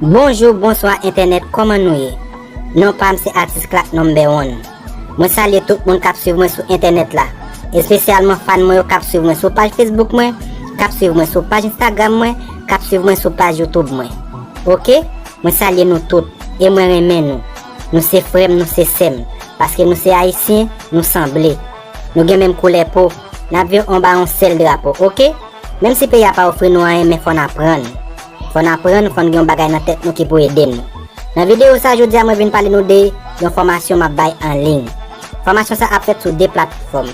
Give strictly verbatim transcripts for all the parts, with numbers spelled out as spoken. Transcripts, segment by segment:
Bonjou, bonswa entènèt, kòman nou ye? Non pa m se Atis Clack Number One. Mwen salye tout moun k ap swiv mwen sou entènèt la, espesyalman fan mwen yo k ap swiv mwen sou paj Facebook mwen, k ap swiv mwen sou paj Instagram mwen, k ap swiv mwen sou paj YouTube mwen. Oke? Mwen salye nou tout e mwen renmen nou. Nou se frè m, nou se sè m, paske nou se Ayisyen, nou sanble. Nou gen menm koulè po, n ap viv anba yon sèl drapo, oke? Menm si peyi a pa ofri nou anyen, men fò n aprann. Fò n aprann, fò n gen yon bagay nan tèt nou ki pou ede nou. Nan videyo sa jodi a, mwen vin pale nou de yon fòmasyon m ap bay an liy. Fòmasyon sa ap fèt sou de platfòm.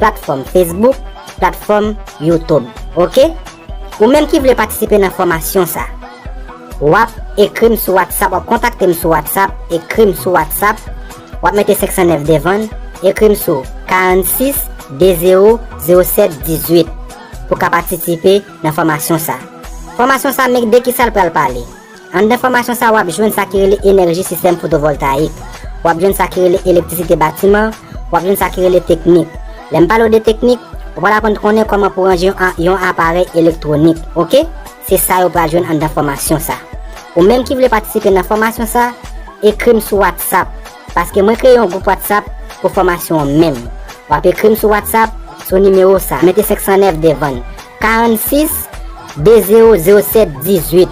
Platfòm Facebook, platfòm YouTube. Oke? Ou menm ki vle patisipe nan fòmasyon sa, w ap ekri m sou WhatsApp, w ap kontakte m sou WhatsApp, ekri m sou WhatsApp, w ap mete senk san nèf devan l, ekri m sou karannsis de zewo zewo sèt dizuit pou w ka patisipe nan fòmasyon sa. Fòmasyon sa, men de kisa l pral pale. Anndan fòmasyon sa, w ap jwenn sa ki rele enèji sistèm fotovòltayik. W ap jwenn sa ki rele elektrisite batiman. W ap jwenn sa ki rele teknik. Lè m pale w de teknik, ou pral aprann konnen kòman pou ranje yon a-, yon aparèy elektwonik, oke? Se sa yo pral jwenn anndan fòmasyon sa. Ou menm ki vle patisipe nan fòmasyon sa, ekri m sou WhatsApp, paske mwen kreye yon gwoup WhatsApp pou fòmasyon an menm. W ap ekri m sou WhatsApp, sou nimewo sa, mete senk san nèf devan l, karannsis de zewo zewo sèt dizuit.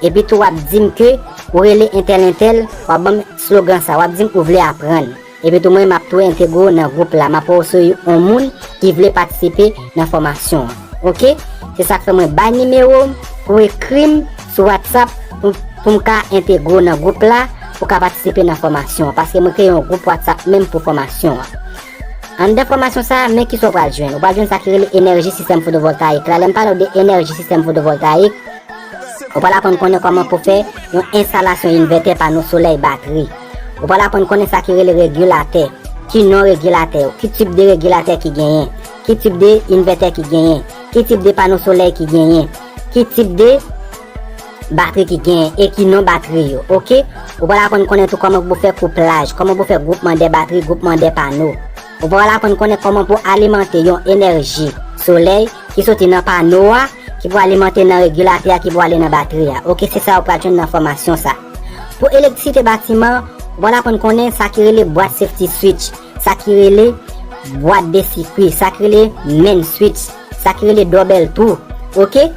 Epi tou w ap di m ke ou rele entèl entèl, w ap ban m slogan sa, w ap di m ou vle aprann. Epi tou mwen, m ap tou entegre w nan gwoup la, m ap wè w se yon moun ki vle patisipe nan fòmasyon an. Oke? Se sa k fè mwen bay nimewo m pou w ekri m sou WhatsApp pou, pou m ka entegre w nan gwoup la, pou w ka patisipe nan fòmasyon an, paske mwen kreye yon gwoup WhatsApp menm pou fòmasyon an. Anndan fòmasyon sa a, men kisa w pral jwenn. Ou pral jwenn sa ki rele enèji sistèm fotovòltayik la. Lè m pale w de enèji sistèm fotovòltayik, ou pral aprann konnen kòman pou fè yon enstalasyon envètè, pano solèy, batri. Ou pral aprann konnen sa ki rele regilatè, ki non regilatè yo, ki tip de regilatè ki genyen, ki tip de envètè ki genyen, ki tip de pano solèy ki genyen, ki tip de batri ki genyen e ki non batri yo, oke? Ou pral aprann konnen tou kòman pou fè kouplaj, kòman pou fè gwoupman de batri, gwoupman de pano. Ou pral aprann konnen kòman pou alimante yon enèji solèy ki soti nan pano a, ki pou alimante nan regilatè a, ki pou ale nan batri a. Oke, se sa ou pral jwenn nan fòmasyon sa. Pou elektrisite batiman, ou pral aprann konnen sa ki rele bwat safety switch, sa ki rele bwat de sikui, sa ki rele main switch, sa ki rele double tou. Oke?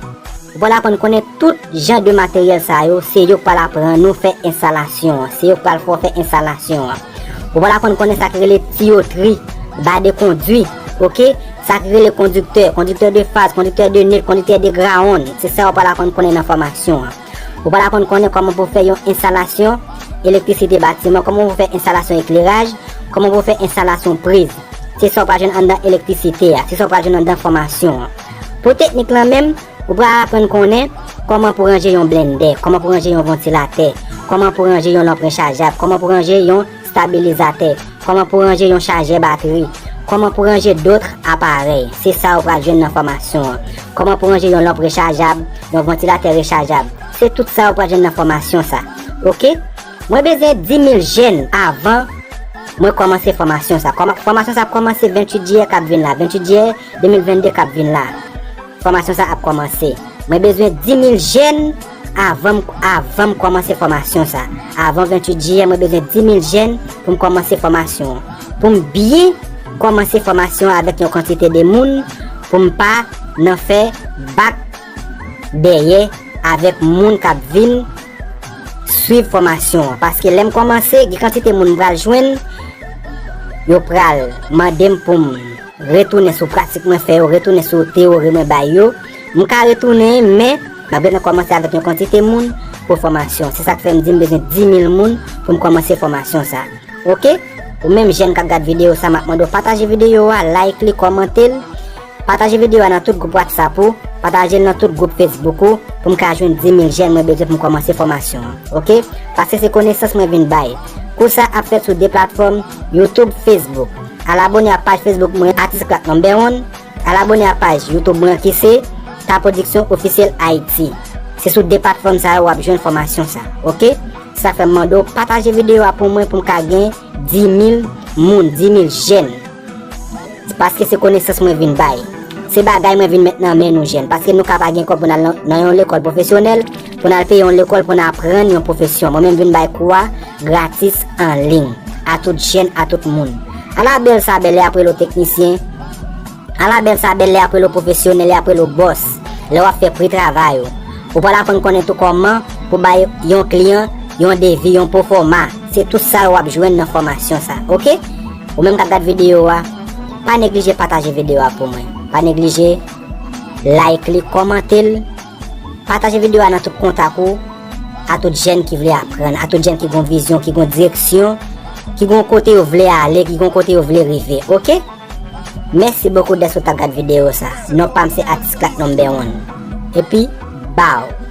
Ou pral aprann konnen tout jan de materyèl sa yo, se yo k pral aprann nou fè enstalasyon an, se yo k pral fè w fè enstalasyon an. Ou pral aprann konnen sa ki rele tiyotri, ba de kondwi, oke? Sa ki rele kondiktè, kondiktè de faz, kondiktè de net, kondiktè de grawonn, se sa ou pral aprann konnen nan fòmasyon an. Ou pral aprann konnen kòman pou fè yon enstalasyon elektrisite batiman, kòman pou fè enstalasyon ekleraj, kòman pou fè enstalasyon priz. Se sa ou pral jwenn anndan elektrisite a, se sa ou pral jwenn anndan fòmasyon an. Pou teknik lan menm, ou pral aprann konnen kòman pou ranje yon blendè, kòman pou ranje yon vantilatè, kòman pou ranje yon lanp rechajab, kòman pou ranje yon stabilizatè, kòman pou ranje yon chajè batri, kòman pou ranje dòt aparèy. Se sa ou pral jwenn nan fòmasyon an. Kòman pou ranje yon lanp rechajab, yon vantilatè rechajab. Se tout sa ou pral jwenn nan fòmasyon sa. Oke? Mwen bezwen dis mil jèn avan mwen kòmanse fòmasyon sa. Kòma-, fòmasyon sa ap kòmanse venntuit jiyè k ap vin la, venntuit jiyè de mil vennde k ap vin la. Fòmasyon sa ap kòmanse. Mwen bezwen dis mil jèn avan m, avan m kòmanse fòmasyon sa. Avan venntuit jiyè, mwen bezwen dis mil jèn pou m kòmanse fòmasyon an. Pou m byen kòmanse fòmasyon an avèk yon kantite de moun, pou m pa nan fè bak dèyè avèk moun k ap vin swiv fòmasyon an. Paske lè m kòmanse, gen kantite moun m pral jwenn, yo pral mande m pou m retounen sou pratik mwen fè yo, retounen sou teyori mwen bay yo. M ka retounen, men m ap gentan kòmanse avèk yon kantite moun pou fòmasyon. Se sa k fè m di m bezwen dis mil moun pou m kòmanse fòmasyon sa. Oke? Ou menm jèn k ap gad videyo sa, m ap mande w pataje videyo a, like li, kòmante l. Pataje videyo a nan tout gwoup WhatsApp ou, pataje l nan tout gwoup Facebook ou, pou m ka jwenn dis mil jèn mwen bezwen pou m kòmanse fòmasyon an. Oke? Paske se konesans mwen vin bay. Kou sa ap fèt sou de platfòm, YouTube, Facebook. Al abòne ak paj Facebook mwen, Atis Clack Number One. Al abòne ak paj YouTube mwen ki se Ta Production Officiel Haïti. Se sou de platfòm sa yo w ap jwenn fòmasyon sa. Oke? Sa fè m mande w pataje videyo a pou mwen pou m ka gen dis mil moun, dis mil jèn. Paske se konesans mwen vin bay. Se bagay mwen vin met nan men nou jèn, paske nou ka pa gen kòb pou n al nan, nan yon lekòl pwofesyonèl, pou n al peye yon lekòl pou n aprann yon pwofesyon. Mwen menm vin bay kou a gratis an liy, a tout jèn, a tout moun. Ala bèl sa bèl lè y ap rele w teknisyen, ala bèl sa bèl lè y ap rele w pwofesyonèl, y ap rele w bòs, lè w ap fè pri travay ou. Ou pral aprann konnen tou kòman pou bay yon kliyan yon devi, yon pwofòma. Se tout sa w ap jwenn nan fòmasyon sa, oke? Ou menm k ap gad videyo a, pa neglije pataje videyo a pou mwen. Pa neglije like li, kòmante l, pataje videyo a nan tout kontak ou, a tout jèn ki vle aprann, a tout jèn ki gon vizyon, ki gon direksyon, ki gon kote yo vle ale, ki gon kote yo vle rive, oke? Mèsi bokou dèske w t ap gad videyo sa. Non pa m se Atis Clack number one. Epi, bow!